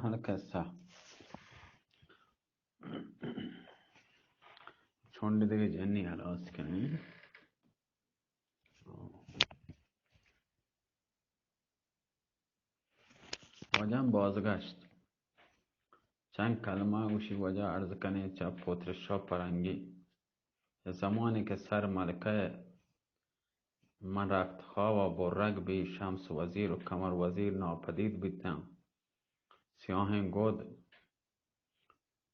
ہر کسا چونڈ دگہ جنی ہلاس کنیں۔ واجہ بازگشت۔ چند کلمہ گوشی واجہ عرض کنے چہ پتر شاہ پرنگی۔ یا زمانے کہ سر ملکہ من رخت خواب ء برگ بی، شمس وزیر و قمر وزیر ناپدید بیتاں۔ سیاہیں گد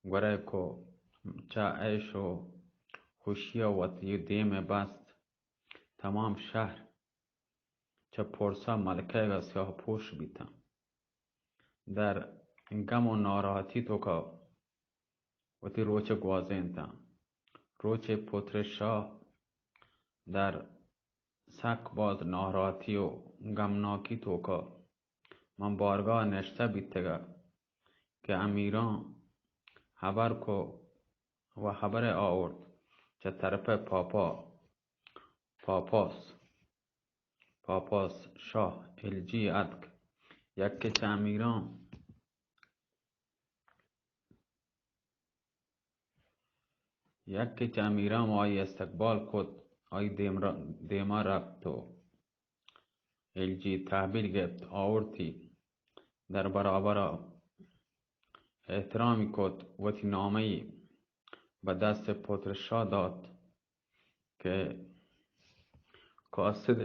گورے کو چہ عیش و خوشی ء وتی دیم ء بست۔ تمام شہر چہ پرسا ملکیگ ء سیاہ پوش بیتاں۔ در گم و ناراحتی توکا وتی روچ ء گوازینتاں۔ روچے پتر شاہ در سک باز ناراحتی و گمناکی توکا من بارگاہ نشتہ بیتگ کہ امیراں ہبر کو و ہبر آورت چہ طرف پاپا، پاپاس، پاپاس شاہ ایلجی اتک۔ یکے چہ امیراں یکے چہ امیراں آئی استقبال کت، آئی دیم را، دیما رپت و ایلجی تحویل گپت، آورتی در برابر احترامی کت، وتی نامہ ای بہ دست پتر شاہ دات کہ قاصد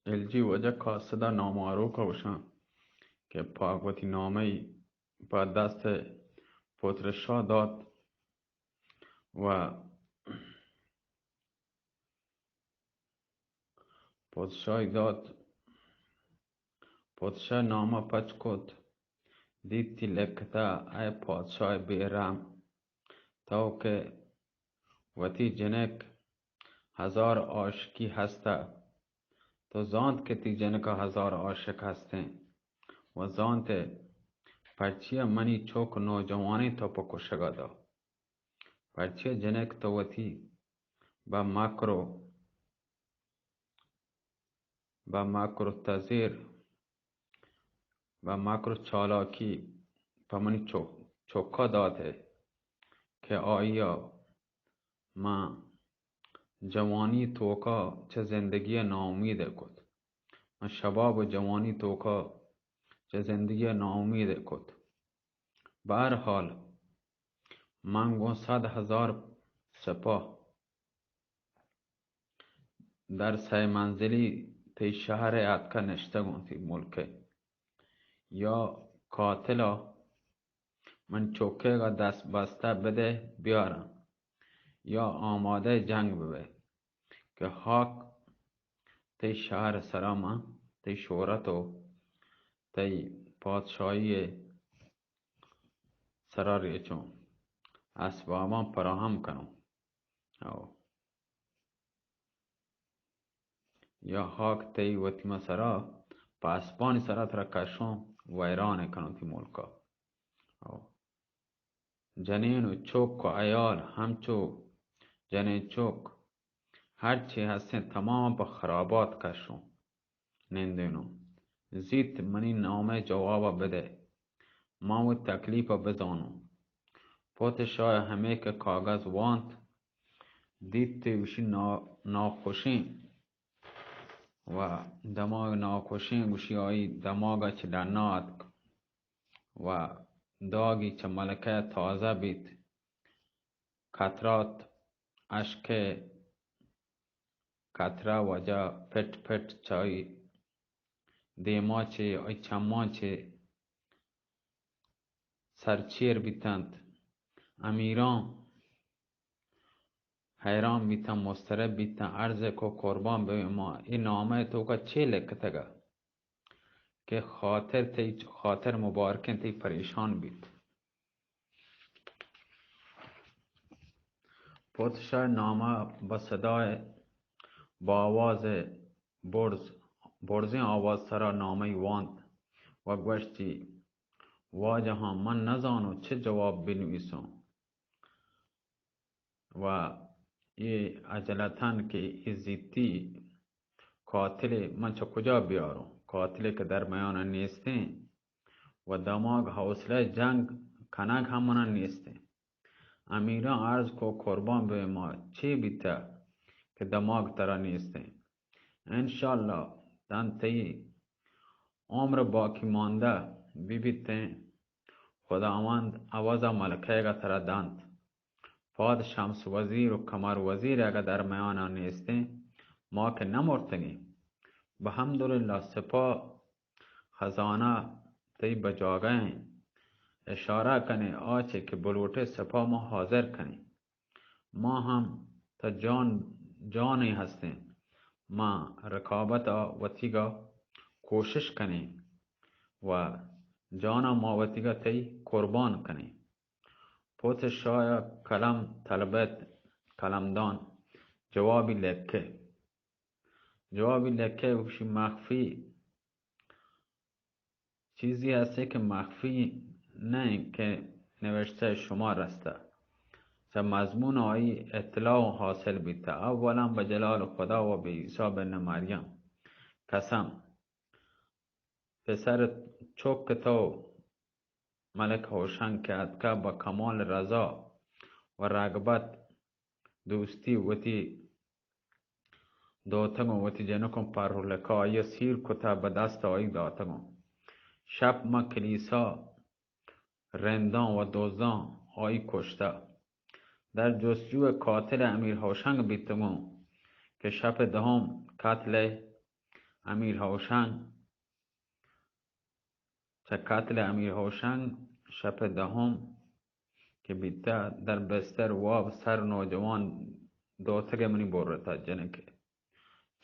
ایلجی واجہ قاصد ء نام آروک ء گوشاں کہ پاک وتی نامہ ای پہ دست پتر شاہ دات و پادشاہی دات۔ پادشاہ نامہ پچ کت، دیتی لکھتا، اے پادشاہ بے رحم، تو کہ وتی جنک ہزار عاشقی ہستہ۔ تو زانت کہ تی جنکا ہزار عاشق ہستیں و زانت پرچیا منی چوک نوجوانیں تو پہ کشگا دا۔ پرچیا جنک تو وتی با مکرو، با مکرو تزیر، با مکرو چالاکی پہ منی چو-، چوکا داتے کہ آئیا من جوانی توکا چہ زندگی ء ناامید ء کت۔ من شباب و جوانی توکا چہ زندگی ء ناامید ء کت۔ بہرحال، من گوں صد ہزار سپاہ در سئے منزلی تئی شہر ء اتکا نشتگوں تئی ملک ء۔ یا قاتلا من چکیگا دست بستہ بدئے بیاراں، یا آمادہ جنگ ببئے کہ ہاک تئی شہر سرا من تئی شہرت و تئی پادشاہی سرا ریچوں، اسباباں فراہم کنوں۔ او۔ یا ہاک تئی وتی ما سرا، پہ اسپانی سرا ترا کشوں، ویران کنوں تئی ملکا۔ او۔ جنین و چک و عیال ہمچو جنین چک ہرچی ہستیں تمام پہ خرابات کشوں۔ نندینوں۔ زیت منی نامہ جوابا بدئے۔ من وتی تکلیفا بزانوں۔ پت شاہ ہمے کہ کاغذ وانت، دیت تے گوشی نا-، ناخوشیں و دماغ ناخوشیں، گوشی آئی دماغا چہ ڈنا اتک و داگی چہ ملکہ تازہ بیت۔ قطرات اشکے قطرہ واجہ پٹ پٹ چہ آئی دیما چہ آئی چماں چہ سرچیر بیتنت۔ امیراں حیران بیتن، مضطرب بیتن، عرض کو قربان بہ ما، اے نامہ توکا چے لکھتگا کہ خاطر تئی، خاطر مبارکیں تئی پریشان بیت۔ پادشاہ نامہ بہ صدائے با آواز برز، برزیں آواز سرا نامہ ای وانت و گوشتی، واجہاں، من نزانوں چہ جواب بنویسوں و اے عجلتاً کہ اے زیتی قاتلے من چہ کجا بیاروں؟ قاتلے کہ در میان نیستیں، و دماغ حوصلہ جنگ کنگ ہم منا نیستیں۔ امیراں عرض کو قربان بے ما چے بیتہ کہ دماغ ترا نیستیں۔ انشاءاللہ دنت تئی عمر باقی ماندہ بی بیتیں۔ خداوند عوضا ملکیگا ترا دنت۔ پاد شمس وزیر و قمر وزیر اگہ در میانا نیستیں، ما کہ نمرتگیں۔ بحمداللہ سپاہ خزانہ تئی بجاگہ ایں۔ اشارہ کنے آ چے کہ بلوٹے سپاہ ما حاضر کنیں۔ ما ہم تا جان، جانے ہستیں۔ ما رقابت آ وتیگا کوشش کنیں و جانا ما وتیگا تئی قربان کنیں۔ پوت شاہ قلم طلبت، قلمدان جوابی لکھے۔ جوابی لکھے گوشی مخفی چیزی ہستے کہ مخفی نہ انت کہ نوشتہ شما رستہ۔ چہ مضمون آئی اطلاع حاصل بیتہ۔ اولاً بہ جلال خدا و بہ عیسی بن مریم قسم، پسر چک تو ملک ہوشنگ کہ اتکہ بہ کمال رضا و رغبت دوستی وتی داتگوں، وتی جنکوں پر و لکا آئی سیر کتہ بہ دست آئی داتگوں۔ شپ ماں کلیسا رنداں و دزاں آئی کشتہ۔ در جستجوئے قاتل امیر ہوشنگ بیتگوں کہ شپ دہم قتل امیر ہوشنگ چہ قتل امیر ہوشنگ شپ دہم کہ بیتہ، در بستر واب سر نوجوان دوتگ منی برتہ جنکے۔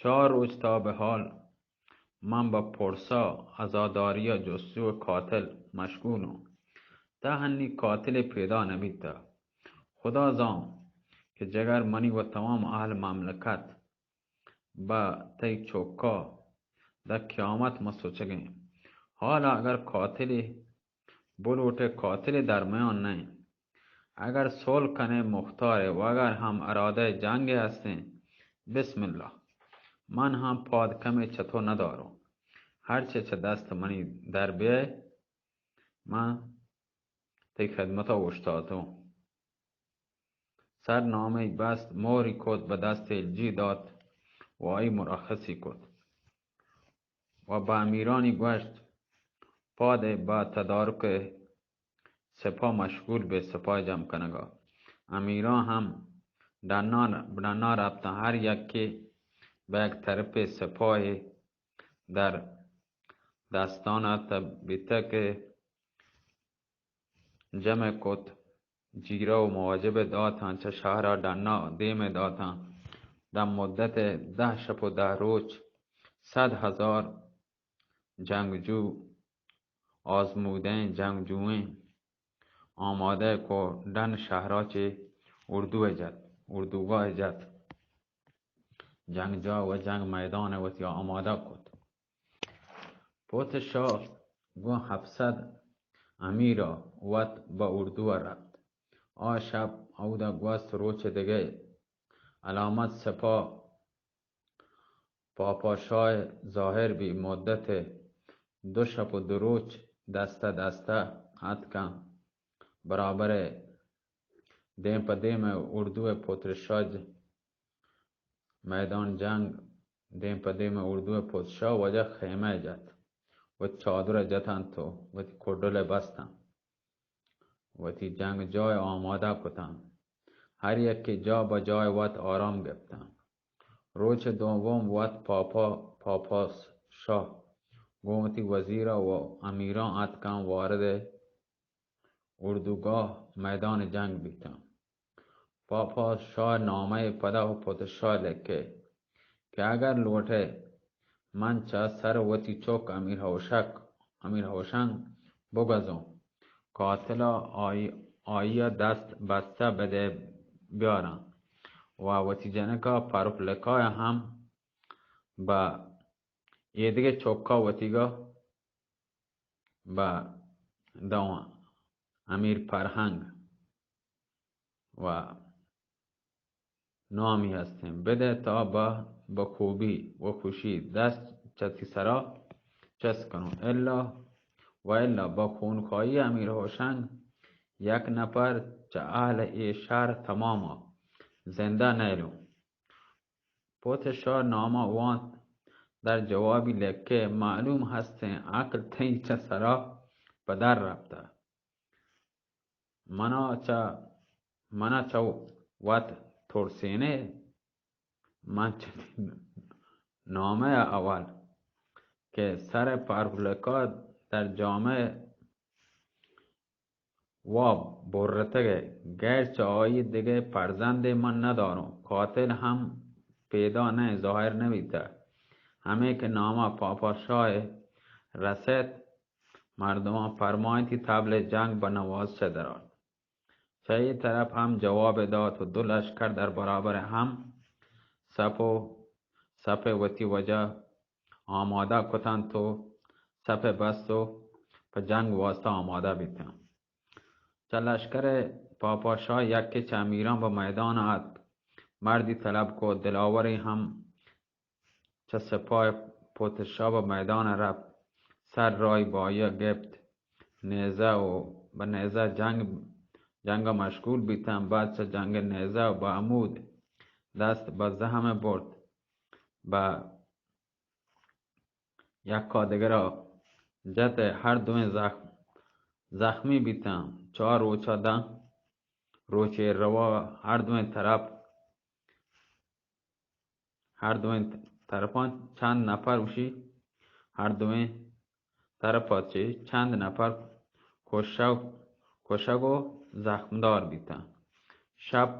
چار روچ تا بہ حال من بہ پرسا عزاداریا جستجو قاتل مشغولوں۔ تا ہنی قاتلے پیدا نبیتہ۔ خدا زان کہ جگر منی و تمام اہل مملکت بہ تئی چکا داں قیامت ما سوچگیں۔ حالا اگر قاتلے بلوٹے، قاتلے درمیان نئیں۔ اگر صلح کنے مختارے و اگر ہم ارادہ جنگے ہستیں، بسم اللہ۔ من ہم پاد کمے چہ تو نداروں۔ ہرچے چہ دست منی در بیئے، من تئی خدمتا اوشتاتوں۔ سر نامہ بست، مہری کت، بہ دست ایلجی دات و آئی مرخصی کت و بہ امیرانی گوشت، پادے بہ تدارک سپاہ مشغول بے، سپاہ جم کنگا۔ امیران ہم ڈنا، ڈنا رپتاں، ہر یکے بہ یک طرفے سپاہے در دستان ات بیتہ کہ جمع کت، جیرہ و مواجب داتاں، چہ شہرا ڈنا دیم داتاں۔ داں مدت دہ شپ و دہ روچ صد ہزار جنگجو، آزمودہیں جنگجوئیں آمادہ کو ڈن شہرا چہ اردو جت، اردوگاہ جت۔ جنگ جا و جنگ میدان وتی آمادہ کت۔ پوت شاہ گوں ہپت صد امیرا وت بہ اردو ء رپت۔ آ شپ اودا گوست، روچ دگہ علامت سپاہ پاپا شاہ ظاہر بی۔ مدت دو شپ و دو روچ دستہ دستہ اتکاں۔ برابر دیم پہ دیم اردو پترشاہ میدان جنگ، دیم پہ دیم اردو پتشا واجہ خیمہ جت و چادر جتنت و وتی کڈل بستن، وتی جنگ جای آمادہ کتن۔ ہر یکے جا بہ جای وت آرام گپتن۔ روچ دوم وت پاپا، پاپا شاہ گوں وتی وزیرا و امیران اتکن وارد اردوگاہ میدان جنگ بیتاں۔ پاپا شاہ نامہ پدا و پتشا لکھے کہ اگر لوٹے من چہ سر وتی چک امیر ہوشک، امیر ہوشنگ بگزوں، قاتلا آئی، آئیا دست بستہ بدے بیاراں و وتی جنکا پرپ لکایا ہم بہ ایدگہ چکا وتیگا بہ دواں امیر فرہنگ و نامی ہستیں بدے تا بہ بخوبی و خوشی دست چہ تی سرا چست کنوں۔ الا والا با خونخواہی امیر ہوشنگ یک نفر چہ اہل اے شہر تماما زندہ نیلوں۔ پوت شاہ نامہ وانت، در جوابی لکھے، معلوم ہستیں عقل تئی چہ سرا پدر رپتہ۔ منا چہ، منا چہ وت ترسینے، من چہ نامہ اول کہ سر پرولکا در جامہ وا برتگ ء گیر چہ آئی دگہ پرزندے من نداروں۔ قاتل ہم پیدا نہ، ظاہر نہ بیتہ۔ ہمے کہ نامہ پاپا شاہ ء رسیت، مردماں پرمائنتی تبل جنگ بہ نواز چہ درات۔ چہ اے طرف ہم جواب دات و دو لشکر در برابر ہم صف و صف وتی وجہ آمادہ کتنت و صف بست و پہ جنگ واسطہ آمادہ بیتنت۔ چہ لشکر پاپا شاہ یکے چہ امیران بہ میدان اتک، مردی طلب کو، دلاورے ہم چہ سپاہ پوت شاہ بہ میدان رفت، سر راہی بہ آئی گپت، نیزہ و بہ نیزہ جنگ، جنگ مشغول بیتن، بعد چہ جنگ نیزہ و بہ عمود دست بہ زہم برت، بہ یکا دگرا جت، ہر دوئیں زخم، زخمی بیتن۔ چار روچا داں روچے روا ہر دوئیں طرف، ہر دوئیں طرفاں چند نفر گوشی، ہر دوئیں طرفا چہ چند نفر کشگ، کشگ و زخمدار بیتن۔ شپ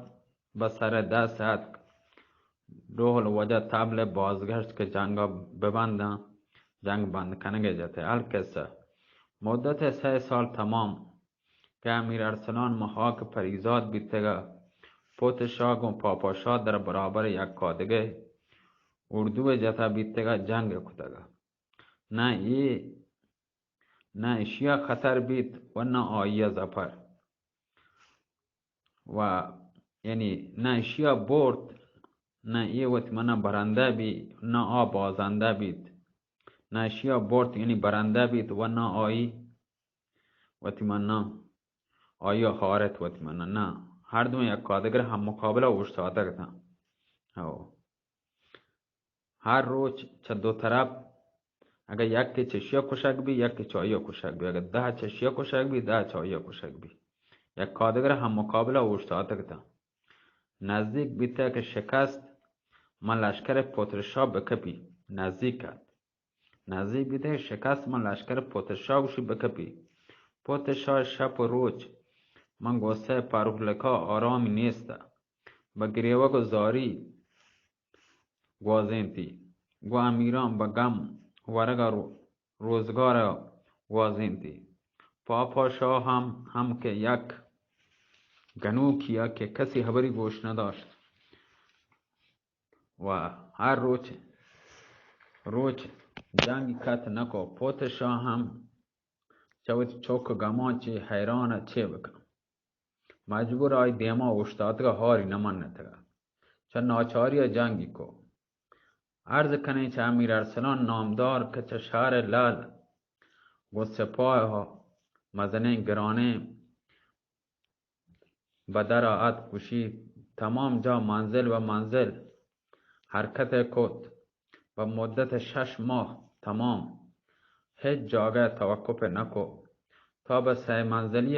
بہ سر دست اتک، ڈول وجہ تبل بازگشت کہ جنگا ببنداں، جنگ بند کنگے جتے۔ القصہ، مدت سئے سال تمام کہ امیر ارسلان مہاک پریزاد بیتگا، پوت شاہ گوں پاپا شاہ در برابر یکادگہ اردو جتا بیتگا جنگ کتگا۔ نہ اے، نہ اشیا خطر بیت و نہ آئیا ظفر۔ و یعنی نہ اشیا برت، نہ اے وت منا برندہ بی، نہ آ بازندہ بیت۔ نہ اشیا برت یعنی برندہ بیت و نہ آئی وتی منا، آئی ہارت وتی منا۔ نہ، ہر دوئیں یکادگر ہم مقابلہ اوشتاتگ اتاں۔ ہو۔ ہر روچ چہ دو طرف، اگہ یکے چشیا کشگ بی، یکے چاہیا کشگ بی، اگہ دہ چشیا کشگ بی، دہ چاہیا کشگ بی، یکادگر ہم مقابلہ اوشتاتگ اتاں۔ نزدیک بیتہ کہ شکست من لشکر پتر شاہ بکپی، نزدیک ات۔ نزدیک بیتہ کہ شکست من لشکر پتر شاہ گوشی بکپی۔ پتر شاہ شپ و روچ من گوسہ پروہلکا آرامی نیستہ۔ بہ گریوگ و زاری گوازینتی۔ گوں امیران بہ گم ورگ ء رو-، روزگار ء گوازینتی۔ پاپا شاہ ہم، ہم کہ یک گنوکی ء کہ کسی ہبری گوش نداشت و ہر روچ، روچ جنگی کت نکو۔ پوت شاہ ہم چہ وتی چک گمان چی حیران ء چے بکن۔ مجبور آئی دیما اوشتاتگ ء ہاری نہ منتگ ء چہ ناچاری ء جنگی کو۔ عرض کنیں چہ امیر ارسلان نامدار کہ چہ شہر لعل گوں سپاہ ء مزنیں گرانیں بدر ء اتک گوشی، تمام جاہ منزل و منزل حرکت ء کت۔ پہ مدت شش ماہ تمام ہچ جاگہ توقف نہ کو، تا بہ سئے منزلی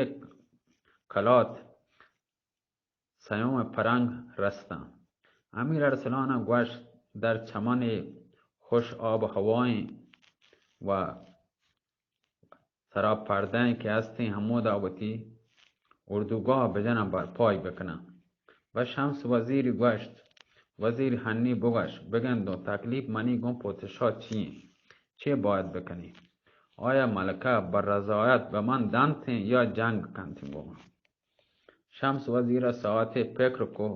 کلات سیوم پرنگ رستاں۔ امیر ارسلان ء گوشت، در چمن خوش آب و ہوائیں و سرا پردہ کہ ہستیں، ہمودا وتی اردوگاہ بجناں، برپائی بکناں۔ بہ شمس وزیری گوشت، وزیر ہنی بگوش، بگندوں تکلیف منی گوں پوتشا چی انت؟ چے باید بکنیں؟ آیا ملکہ بہ رضایت بہ من دنتیں یا جنگ کنتیں گوں من؟ شمس وزیر ء ساعتے پکر کو،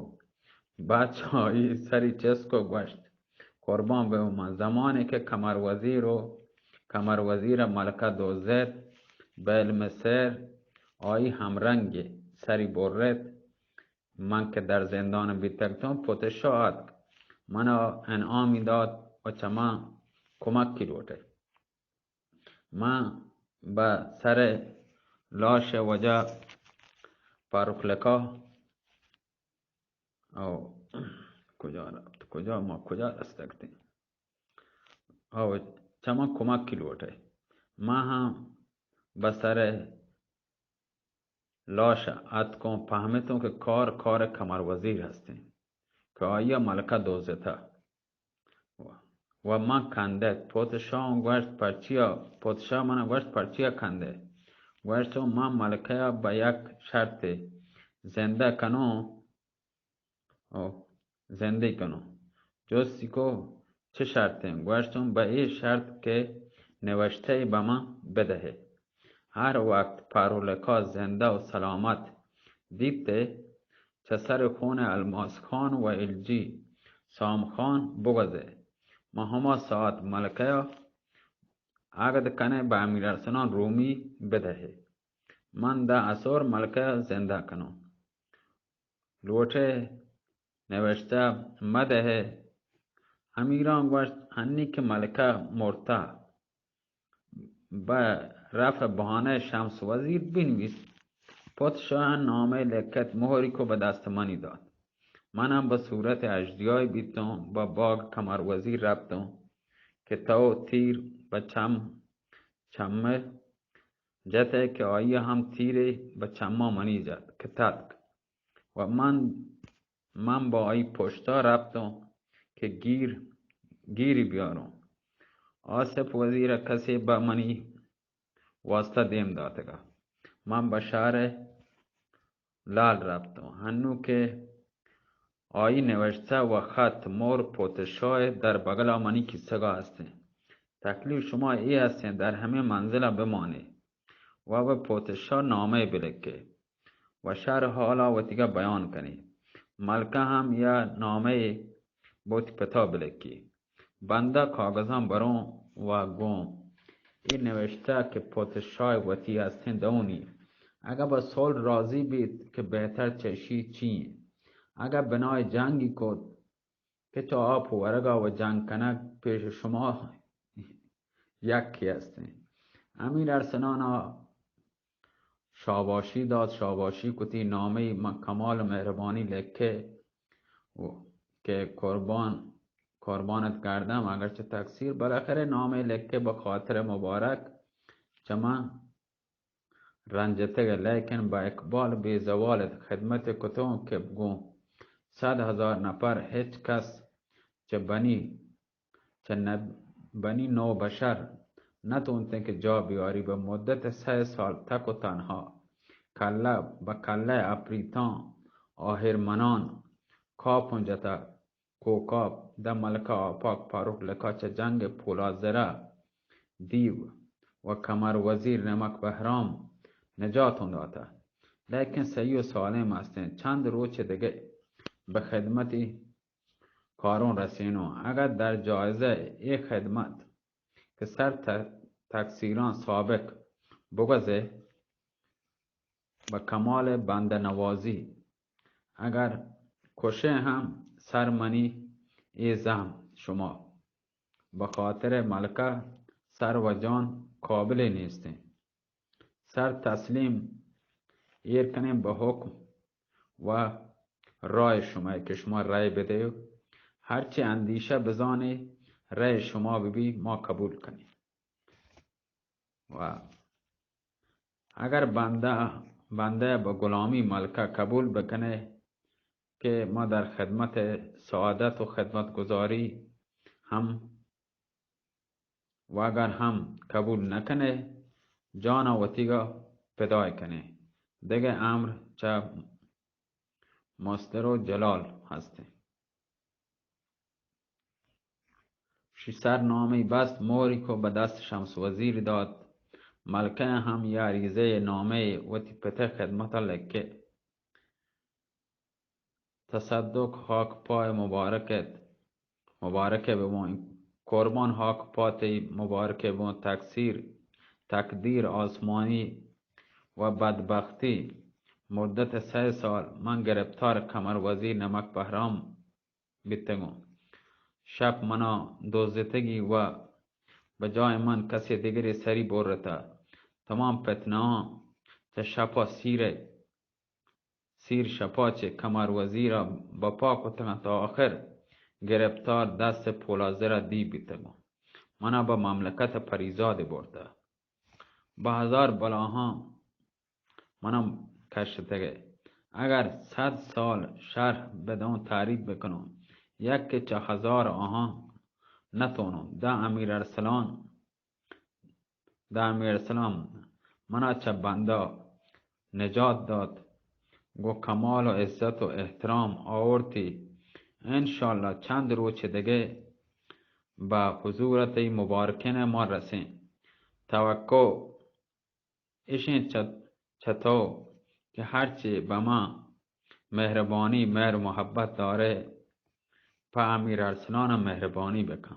بعد چہ آئی سری چست کو گوشت، قربان بہ من، زمانے کہ کمر وزیر و کمر وزیر ء ملکہ دوزت، بہ علم سر آئی ہمرنگے سری برت، من کہ در زندان بیتگ توں پتشا آتک، منا انعامی دات و چہ من کمکی لوٹت۔ من بہ سر لاش وجہ پاروک لکا او کجا رفت؟ کجا ما کجا رستگ تیں؟ او چہ من کمکی لوٹئے۔ ما ہم بہ سر لاش اتکوں، پہمتوں کہ کار کار کمر وزیر ہستیں کہ آئی ء ملکہ دوزتہ۔ و من کندگ۔ پوتشاہ گوشت، پرچیا؟ پوتشاہ من گوشت، پرچیا کندے؟ گوشت، من ملکہ ء بہ یک شرطے زندہ کنوں۔ او زندہ کنوں۔ جستی کو، چہ شرطیں؟ گوشتوں، بہ اے شرط کہ نوشتہ بہ من بدہے۔ ہر وقت پارولکا زندہ و سلامت دیتے، چہ سر خون الماس خان و الجی سام خان بگوزے۔ ما ہما ساعت ملکہ اگد کنے بہ امیر ارسلان رومی بدہے۔ من دہ اسور ملکہ زندہ کنوں۔ لوٹے نوشتہ مدہے۔ امیراں گوشت، ہنی کہ ملکہ مرتہ، بہ رفع بہانہ شمس وزیر بنویس۔ پوتشاہ نامہ لکھت، مہری کو بہ دست منی دات۔ من ہم بہ صورت اژدیائی بیتوں، بہ باگ کمر وزیر رپتوں کہ تو تیر بہ چم، چمہ جتئے کہ آئی ہم تیرے بہ چماں منی جت کہ تتک۔ و من، من با آئی پشتا رپتوں کہ گیر، گیری بیاروں۔ آصف وزیر کسے بہ منی واسطہ دیم داتگا۔ من بہ شہر لال رپتوں۔ ہنو کہ آئی نوشتہ و خط مور پوتشاہ در بگلا منی کیسگا ہستیں۔ تکلیف شما اے ہستیں، در ہمے منزلا بمانے و بہ پوتشاہ نامہ بلکے و شر حالا وتیگا بیان کنے۔ ملکہ ہم یا نامہ بوت پتا بلکی۔ بندہ کاغذاں بروں و گوں اے نوشتہ کہ پوتشاہ وتی ہستیں دونی۔ اگہ بہ صلح راضی بیت کہ بہتر چشی چی ایں۔ اگہ بنائے جنگی کت کہ چہ آپ ورگا و جنگ کنگ پیش شما یکے ہستیں۔ امیر ارسلان ء شاباشی دات، شاباشی کتی، نامہ ای من کمال مہربانی لکھے و کہ قربان، قربانت گردم، اگرچہ تقصیر، بالاخرہ نامہ لکھے بہ خاطر مبارک چہ من رنجتگ، لیکن بہ اقبال بے زوال خدمت کتوں کہ گوں صد ہزار نفر ہچ کس چہ بنی چہ نب-، بنی نو بشر نہ تونتیں کہ جا بیاری۔ بہ مدت سئے سال تک و تنہا کلہ بہ کلہ اپریتاں آہرمنان کاپوں جتہ۔ کوکاپ دہ ملکہ آپاک پاروک لکا چہ جنگ پولازرہ دیو و کمر وزیر نمک بہرام نجاتوں داتہ۔ لیکن سہی و سالم ہستیں۔ چند روچ دگہ بہ خدمتی کاروں رسینوں۔ اگاں در جائزہ اے خدمت کہ سر ت-، تقصیراں سابق بگوزے بہ کمال بندہ نوازی، اگر کشے ہم سر منی اے زحم شما بہ خاطر ملکہ سر و جان قابل نیستیں۔ سر تسلیم ایر کنیں بہ حکم و رائے شما کہ شما رائے بدے و ہرچی اندیشہ بزانے رائے شما ببی ما قبول کنیں۔ و اگر بندہ، بندہ بہ غلامی ملکہ قبول بکنے کہ ما در خدمت سعادت و خدمت گزاری ہم و اگر ہم قبول نہ کنے، جان ء وتیگا پدائے کنے۔ دگہ امر چہ مستر و جلال ہستیں۔ شی سر نامے بست، موری کو بہ دست شمس وزیر دات۔ ملکہ ہم یا ریزے نامے وتی پتہ خدمت لکھے۔ تصدق ہاک پائے مبارک ات، مبارک ببوں۔ قربان ہاک پا تئی مبارک ببوں۔ تقصیر، تقدیر آسمانی و بدبختی۔ مدت سئے سال من گرفتار کمر وزیر نمک بہرام بیتگوں۔ شپ منا دزتگی و بہ جای من کسے دگرے سری برتہ۔ تمام فتنہاں چہ شپا سیر ء سیر شپا چہ کمر وزیر ء بپا کتگ انت، تا آخر گرپتار دست پولازر ء دی بیتگ و منا بہ مملکت ء پریزاد برتہ۔ بہ ہزار بلاہاں منم کشتگ ء اگر صد سال شرح بدوں تعریف بکنوں، یک کہ چہ ہزار آہاں نتونوں۔ داں امیر ارسلان داں امیر ارسلان منا چہ بندا نجات دات، گوں کمال و عزت و احترام آورتی۔ انشاءاللہ چند روچ دگہ بہ حضور تئی مبارکین ما رسیں۔ توقع اشیں چہ، چہ تو کہ ہرچی بہ ما مہربانی، مہر و محبت دارے، پہ امیر ارسلان مہربانی بکن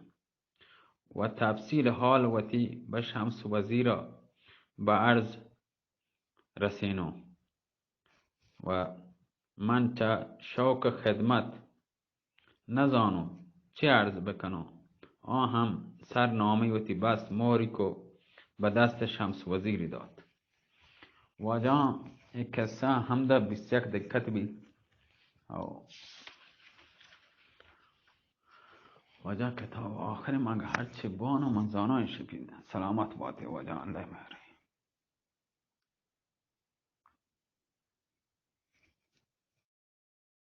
و تفصیل حال وتی بہ شمس وزیرا بہ عرض رسینوں و من چہ شوق خدمت نزانوں چے عرض بکنوں۔ آ ہم سر نامی وتی بست موری کو بہ دست شمس وزیری دات۔ واجہاں اے قصہ ہمدا بیست یک دقت بیت۔ او واجہ کتاب آخر من ہرچی بانوں من زاناں شپی۔ سلامت باتے واجہ، اللہ مہر۔